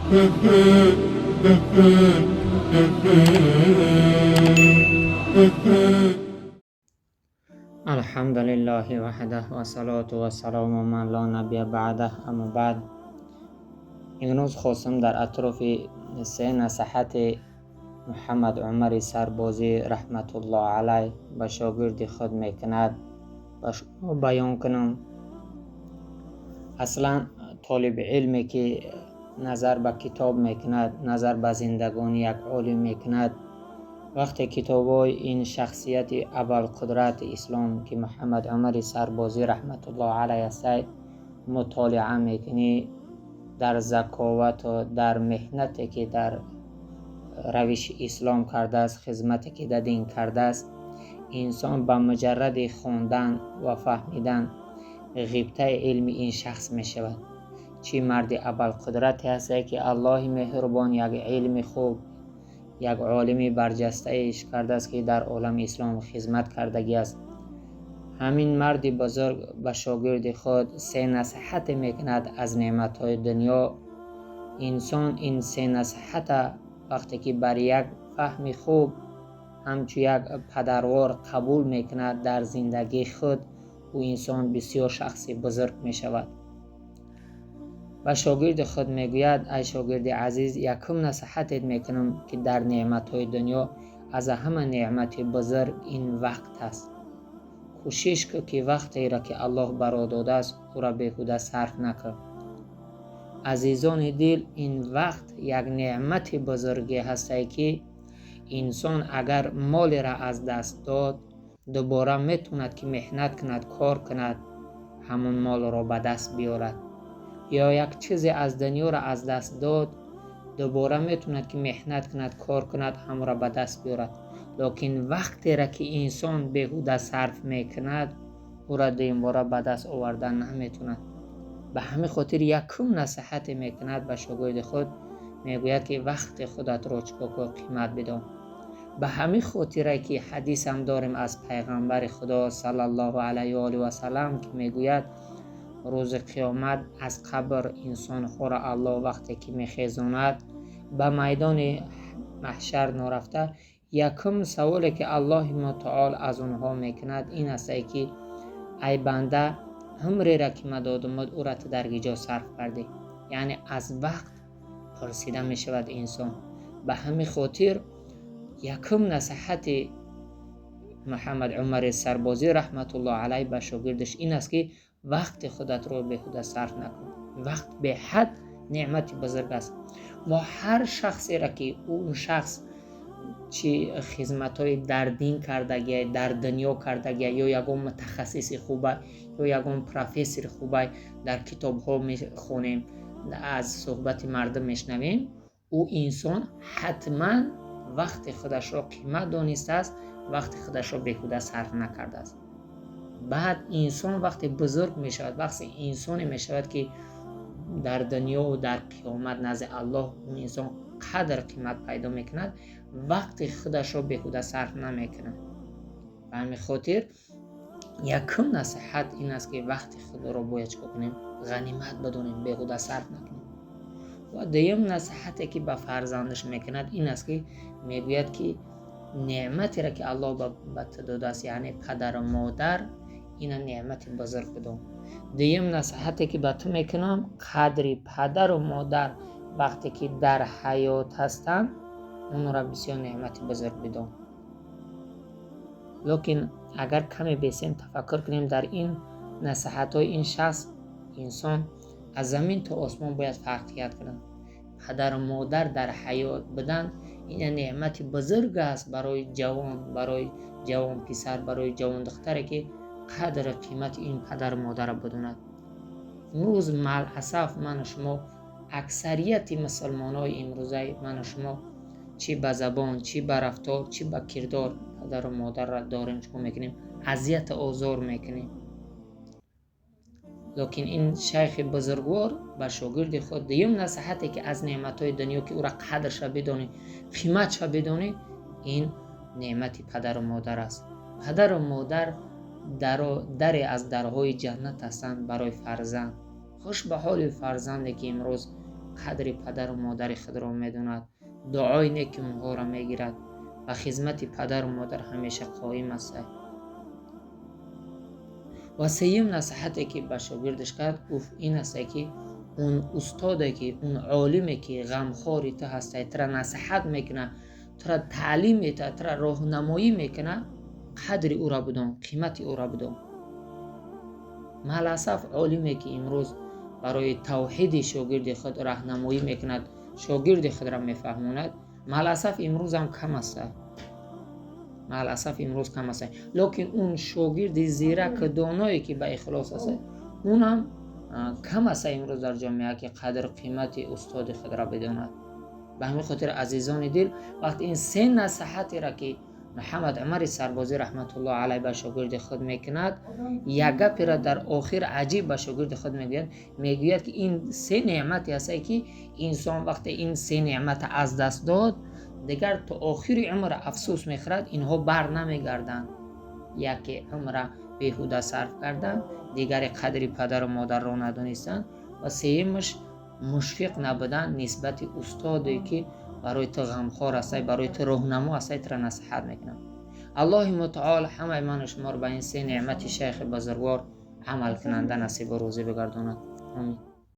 الحمد لله وحده والصلاة والسلام من لا نبي بعده اما بعد. Имрӯз хостам дар атрофи се насиҳати Муҳаммад Умари Сарбозӣ раҳматуллоҳ алайҳ ба шогирди худ мекунад, ба шумо баён кунам. Аслан толиби илме ки назар ба китоб мекунад, назар ба зиндагонии як олим мекунад, вақте китобҳои ин шахсияти абарқудрати ислом, ки Муҳаммад Умари Сарбозӣ раҳматуллоҳ алайҳ ҳастай, мутолиа мекунӣ, дар заковату дар меҳнате ки дар равиши ислом кардааст, хизмате ки дар дин кардааст, инсон ба муҷарради хондан ва фаҳмидан ғибтаи илми ин шахс мешавад. Чӣ марди абарқудрате ҳастае, ки Аллоҳи меҳрубон як илми хуб, як олими барҷастаеш кардааст, ки дар олами ислом хизмат кардагиаст. Ҳамин марди бузург ба шогирди худ се насиҳате мекунад аз неъматҳои дунё. Инсон ин се насиҳата вақте ки бар як фаҳми хуб ҳамчун як падарвор қабул мекунад дар зиндагии худ, ӯ инсон бисёр шахси бузург мешавад. Ба шогирди худ мегӯяд: ай шогирди азиз, якум насиҳатет мекунам, ки дар неъматҳои дунё аз ҳама неъмати бузург ин вақт аст. Кӯшиш кун, ки вақтеро ки Аллоҳ баро додааст, ӯро беҳуда сарф накун. Азизони дил, ин вақт як неъмати бузурге ҳастае, ки инсон агар молеро аз даст дод, дубора метавонад ки меҳнат кунад, кор кунад, ҳамон молро ба даст биёрад. Ё як чизе аз дунёро аз даст дод, дубора метавонад ки меҳнат кунад, кор кунад, ҳамонро ба даст биёрад. Лекин вақтеро ки инсон беҳуда сарф мекунад, ӯро дуюмбора ба даст овардан наметавонад. Ба ҳамин хотир якум насиҳате мекунад ба шогирди худ, мегӯяд, ки вақти худатро чӣ кор қимат бидон. Ба ҳамин хотире ки ҳадисам дорем аз пайғамбари Худо саллаллоҳу алайҳи ва олиҳи васаллам, ки мегӯяд: рӯзи қиёмат аз қабр инсонҳоро Аллоҳ вақте ки мехезонад, ба майдони маҳшар норафта, якум саволе ки Аллоҳи мутаол аз онҳо мекунад ин астае, ки ай банда, умреро ки ман додумуд, ӯро ту дар киҷо сарф кардӣ? Яъне аз вақт пурсида мешавад инсон. Ба ҳамин хотир якум насиҳати Муҳаммад Умари Сарбозӣ раҳматуллоҳ алайҳ ба шогирдаш ин аст, ки вақти худатро беҳуда сарф накун. Вақт беҳад неъмати бузург аст. Мо ҳар шахсеро ки он шахс чӣ хизматҳои дар дин кардагия, дар дунё кардагия, ё ягон мутахассиси хуба, ё ягон профессори хубай, дар китобҳо мехонем, аз суҳбати мардум мешунавем, ӯ инсон ҳатман вақти худашро қимат донистааст, вақти худашро беҳуда сарф накардааст. Баъд инсон вақте бузург мешавад, вақте инсоне мешавад, ки дар дунёву дар қиёмат назди Аллоҳ он инсон қадр қимат пайдо мекунад, вақти худашро беҳуда сарф намекунад. Ба ҳамин хотир якум насиҳат ин аст, ки вақти худро бояд чӣ кунем? Ғанимат бидонем, беҳуда сарф накунем. Ва дуюм насиҳате ки ба фарзандаш мекунад ин аст, ки мегӯяд, ки неъматеро ки Аллоҳ ба ту додааст, яъне падару модар, ина неъмати бузург бидон. Дуюм насиҳате ки ба ту мекунам: қадри падару модар вақте ки дар ҳаёт ҳастанд, онро бисёр неъмати бузург бидон. Лекин агар каме бесем тафаккур кунем дар ин насиҳатҳои ин шахс, инсон аз замин то осмон бояд фарқият кунад. Падару модар дар ҳаёт будан ина неъмати бузург аст барои ҷавон, барои ҷавон писар, барои ҷавон духтаре, ки қадру қимати ин падару модарро бидонад. Имрӯз маъасаф ману шумо, аксарияти мусулмонҳои имрӯзаи ману шумо, чӣ ба забон, чӣ ба рафтор, чӣ ба кирдор падару модарро дорем чӣ кор мекунем? Азияту озор мекунем. Лекин ин шайхи бузургвор ба шогирди худ дуюм насиҳате, ки аз неъматҳои дунё, ки ӯро қадрша бидонӣ, қиматша бидонӣ, ин неъмати падару модар аст. Падару модар даре аз дарҳои ҷаннат ҳастанд барои фарзанд. Хуш ба ҳоли фарзанде, ки имрӯз Қадри падару модари худро медонад, дуои неки онҳоро мегирад, ба хизмати падару модар ҳамеша қоим аст. Ва сеюм насиҳате, ки ба шогирдаш кард, гуфт, ин аст, ки он устоде, ки он олиме, ки ғамхори ту ҳастай, тура насиҳат мекунад, тура таълим медиҳад, тура роҳнамоӣ мекунад, қадри ӯро бидон, қимати ӯро бидон. Мааласаф, олиме, ки имрӯз барои тавҳиди шогирди худ роҳнамоӣ мекунад, шогирди худро мефаҳмонад, мааласаф, имрӯзам кам аст, мааласаф, имрӯз кам аст. Лекин он шогирди зираку доное, ки ба ихлос аст, унам кам аст имрӯз дар ҷомеа, ки қадру қимати устоди худро бидонад. Ба ҳамин хотир, азизони дил, вақти ин се насиҳатеро, ки Муҳаммад Умари Сарбозӣ раҳматуллоҳ алайҳ ба шогирди худ мекунад, як гаперо дар охир аҷиб ба шогирди худ мегӯяд. Мегӯяд, ки ин се неъмате ҳастае, ки инсон вақте ин се неъмата аз даст дод, дигар то охири умр афсӯс мехӯрад, инҳо бар намегарданд. Яке умра беҳуда сарф кардан, дигаре қадри падару модарро надонистан ва сеюмаш мушфиқ набудан нисбати устоде, ки барои ту ғамхор ҳастай, барои ту роҳнамо ҳастай, тура насиҳат мекунад. Аллоҳи мутаол ҳамаи ману шуморо ба ин се неъмати шайхи бузургвор амалкунанда насибу рӯзӣ бигардонад. Омин.